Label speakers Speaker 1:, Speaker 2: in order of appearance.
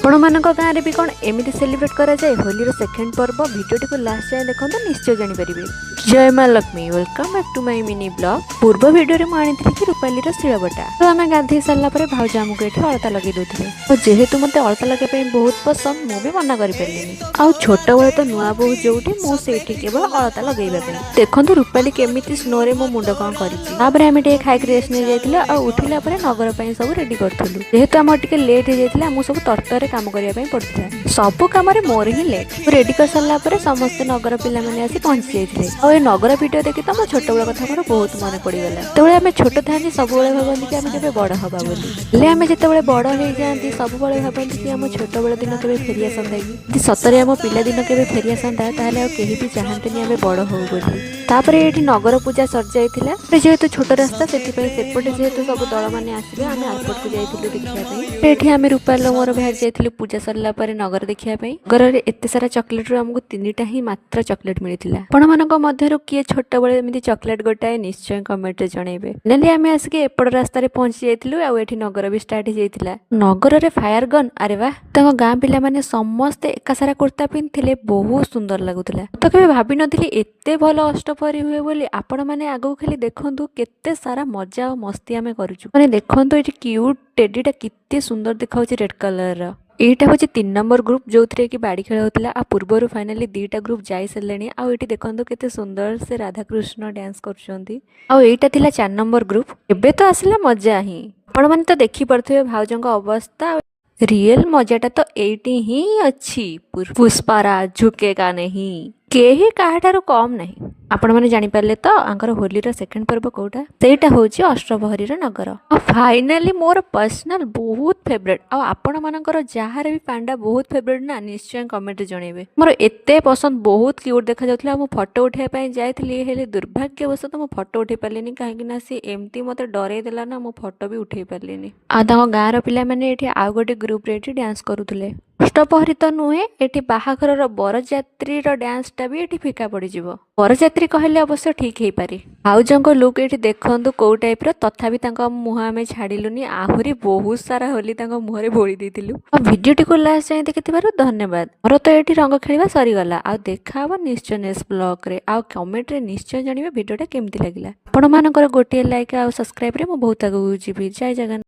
Speaker 1: ଆପଣମାନଙ୍କ ଗାଁରେ ବି କ'ଣ ଏମିତି ସେଲିବ୍ରେଟ୍ କରାଯାଏ ହୋଲିର ସେକେଣ୍ଡ ପର୍ବ? ଭିଡ଼ିଓଟିକୁ ଲାଷ୍ଟ ଯାଏଁ ଦେଖନ୍ତୁ, ନିଶ୍ଚୟ ଜାଣିପାରିବେ। ଜୟ ମା Lakshmi. Welcome back to my mini vlog. ପୂର୍ବ ଭିଡ଼ିଓରେ ମୁଁ ଆଣିଥିଲି କି ରୂପାଲିର ଶିଳବଟା। ତ ଆମେ ଗାଧେଇ ସାରିଲା ପରେ ଭାଉଜ ଆମକୁ ଏଠି ଅଳତା ଲଗେଇ ଦଉଥିଲେ। ଆଉ ଯେହେତୁ ମୋତେ ଅଳତା ଲଗେଇବା ପାଇଁ ବହୁତ ପସନ୍ଦ, ମୁଁ ବି ମନା କରିପାରିଲିନି। ଆଉ ଛୋଟବେଳେ ତ ନୂଆ ବୋହୂ ଯୋଉଠି, ମୁଁ ସେଇଠି କେବଳ ଅଳତା ଲଗେଇବା ପାଇଁ। ଦେଖନ୍ତୁ, ରୂପାଲି କେମିତି ସ୍ନୋରେ ମୋ ମୁଣ୍ଡ କଣ କରିଛି। ତାପରେ ଆମେ ଟିକେ ଖାଇକି ରେଷ୍ଟ ନେଇଯାଇଥିଲୁ। ଆଉ ଉଠିଲା ପରେ ନଗର ପାଇଁ ସବୁ ରେଡି କରୁଥିଲୁ। ଯେହେତୁ ଆମର ଟିକେ ଲେଟ୍ ହେଇଯାଇଥିଲା, ଆମକୁ ସବୁ ତରତରରେ କାମ କରିବା ପାଇଁ ପଡୁଥିଲା। ସବୁ କାମରେ ମୋର ହିଁ ଲେଟ୍। ରେଡି କରିସାରିଲା ପରେ ସମସ୍ତେ ନଗର ପିଲାମାନେ ଆସି ପହଞ୍ଚି ଯାଇଥିଲେ। ଆଉ ଏ ନଗର ଭିଡିଓ ଦେଖି ତ ମୋ ଛୋଟବେଳ କଥା ମୋର ବହୁତ ମନେ ପଡିଗଲା। ଯେତେବେଳେ ଆମେ ଛୋଟ ଥାନ୍ତି, ସବୁବେଳେ ଭାବନ୍ତି କି ଆମେ କେବେ ବଡ ହବା ବୋଲି। ହେଲେ ଆମେ ଯେତେବେଳେ ବଡ ହେଇଯାଆନ୍ତି, ସବୁବେଳେ ଭାବନ୍ତି କି ଆମ ଛୋଟବେଳ ଦିନ କେବେ ଫେରି ଆସନ୍ତା କି। ଯଦି ସତରେ ଆମ ପିଲାଦିନ କେବେ ଫେରି ଆସନ୍ତା, ତାହେଲେ ଆଉ କେହି ବି ଚାହାନ୍ତିନି ଆମେ ବଡ ହଉ ବୋଲି। ତାପରେ ଏଇଠି ନଗର ପୂଜା ସରିଯାଇଥିଲା। ଯେହେତୁ ଛୋଟ ରାସ୍ତା, ସେଥିପାଇଁ ସେପଟେ ଯେହେତୁ ସବୁ ଦଳମାନେ ଆସିବେ, ଆମେ ଆରପଟକୁ ଯାଇଥିଲୁ ଦେଖିବା ପାଇଁ। ଏଠି ଆମେ ରୂପାଲ ମୋର ବାହାରି ଯାଇଥିଲୁ ପୂଜା ସରିଲା ପରେ ନଗର ଦେଖିବା ପାଇଁ। ନଗରରେ ଏତେ ସାରା ଚକୋଲେଟରୁ ଆମକୁ ତିନିଟା ହିଁ ମାତ୍ର ଚକୋଲେଟ ମିଳିଥିଲା। ଆପଣମାନଙ୍କ ମଧ୍ୟରୁ କିଏ ଛୋଟବେଳେ ଏମିତି ଚକୋଲେଟ ଗୋଟାଏ, ନିଶ୍ଚୟ କମେଣ୍ଟରେ ଜଣେଇବେ। ଫାଇନାଲି ଆମେ ଆସିକି ଏପଟ ରାସ୍ତାରେ ପହଞ୍ଚି ଯାଇଥିଲୁ। ଆଉ ଏଠି ନଗର ବି ଷ୍ଟାର୍ଟ ହେଇଯାଇଥିଲା। ନଗରରେ ଫାୟାର ଗନ୍, ଆରେ ବାह! ତାଙ୍କ ଗାଁ ପିଲାମାନେ ସମସ୍ତେ ଏକାସାରା କୁର୍ତ୍ତା ପିନ୍ଧିଥିଲେ, ବହୁତ ସୁନ୍ଦର ଲାଗୁଥିଲା। ମୁଁ ତ କେବେ ଭାବିନଥିଲି ଏତେ ଭଲ ଅଷ୍ଟପ୍ରହରୀ ହୁଏ ବୋଲି। ଆପଣମାନେ ଆଗକୁ ଖାଲି ଦେଖନ୍ତୁ, କେତେ ସାରା ମଜା ଆଉ ମସ୍ତି ଆମେ କରୁଛୁ। ମାନେ ଦେଖନ୍ତୁ, ଏଠି କ୍ୟୁଟ୍ ଟେଡିଟା କେତେ ସୁନ୍ଦର ଦେଖାଉଛି ରେଡ୍ କଲରର। ଏଇଟା ହଉଛି 3 ନମ୍ବର ଗ୍ରୁପ, ଯୋଉଥିରେ କି ବାଡ଼ି ଖେଳ ହଉଥିଲା। ଆଉ ପୂର୍ବରୁ ଫାଇନାଲି ଦିଟା ଗ୍ରୁପ ଯାଇ ସାରିଲେଣି। ଆଉ ଏଇଠି ଦେଖନ୍ତୁ, କେତେ ସୁନ୍ଦର ସେ ରାଧାକୃଷ୍ଣ ଡ୍ୟାନ୍ସ କରୁଛନ୍ତି। ଆଉ ଏଇଟା ଥିଲା 4 ନମ୍ବର ଗ୍ରୁପ। ଏବେ ତ ଆସିଲା ମଜା ହିଁ। ଆପଣମାନେ ତ ଦେଖିପାରୁଥିବେ ଭାଉଜଙ୍କ ଅବସ୍ଥା। ରିଏଲ ମଜାଟା ତ ଏଇଠି ହିଁ ଅଛି। ପୁଷ୍ପାରାଜ ଝୁକେଗା ନାହିଁ। କେହି କାହାଠାରୁ କମ୍ ନାହିଁ। ଆପଣମାନେ ଜାଣିପାରିଲେ ତ ଆଙ୍କର ହୋଲିର ସେକେଣ୍ଡ ପର୍ବ କୋଉଟା? ସେଇଟା ହଉଛି ଅଷ୍ଟପ୍ରହରୀର ନଗର। ଆଉ ଫାଇନାଲି ମୋର ପର୍ସନାଲ ବହୁତ ଫେଭରେଟ୍, ଆଉ ଆପଣମାନଙ୍କର ଯାହାର ବି ପାଣ୍ଡା ବହୁତ ଫେଭରେଟ୍ ନା, ନିଶ୍ଚୟ କମେଣ୍ଟରେ ଜଣେଇବେ। ମୋର ଏତେ ପସନ୍ଦ, ବହୁତ କ୍ୟୁଟ୍ ଦେଖାଯାଉଥିଲା। ଆଉ ମୁଁ ଫଟୋ ଉଠେଇବା ପାଇଁ ଯାଇଥିଲି, ହେଲେ ଦୁର୍ଭାଗ୍ୟବଶତଃ ମୁଁ ଫଟୋ ଉଠେଇ ପାରିଲିନି, କାହିଁକି ନା ସିଏ ଏମିତି ମୋତେ ଡରେଇ ଦେଲା ନା, ମୁଁ ଫଟୋ ବି ଉଠେଇ ପାରିଲିନି। ଆଉ ତାଙ୍କ ଗାଁର ପିଲାମାନେ ଏଠି ଆଉ ଗୋଟେ ଗ୍ରୁପରେ ଏଠି ଡ୍ୟାନ୍ସ କରୁଥିଲେ। ଅଷ୍ଟପ୍ରହରୀ ତ ନୁହେଁ, ଏଠି ବାହାଘରର ବରଯାତ୍ରୀର ଡ୍ୟାନ୍ସଟା ବି ଏଠି ଫିକା ପଡିଯିବ। ବରଯାତ୍ରୀ କହିଲେ ଅବଶ୍ୟ ଠିକ ହେଇପାରେ। ଭାଉଜଙ୍କ ଲୁକ୍ ଏଠି ଦେଖନ୍ତୁ କୋଉ ଟାଇପର। ତଥାପି ତାଙ୍କ ମୁହଁ ଆମେ ଛାଡିଲୁନି, ଆହୁରି ବହୁତ ସାରା ହୋଲି ତାଙ୍କ ମୁହଁରେ ବୋଳି ଦେଇଥିଲୁ। ଆଉ ଭିଡିଓଟିକୁ ଲାଷ୍ଟ ଯାଏଁ ଦେଖିଥିବାରୁ ଧନ୍ୟବାଦ। ମୋର ତ ଏଠି ରଙ୍ଗ ଖେଳିବା ସରିଗଲା। ଆଉ ଦେଖା ହବ ନିଶ୍ଚୟ ନେକ୍ସଟ ବ୍ଲଗରେ। ଆଉ କମେଣ୍ଟରେ ନିଶ୍ଚୟ ଜାଣିବେ ଭିଡିଓଟା କେମିତି ଲାଗିଲା। ଆପଣମାନଙ୍କର ଗୋଟିଏ ଲାଇକ୍ ଆଉ ସବସ୍କ୍ରାଇବରେ ମୁଁ ବହୁତ ଆଗକୁ ଯିବି। ଜୟ ଜଗନ୍ନାଥ।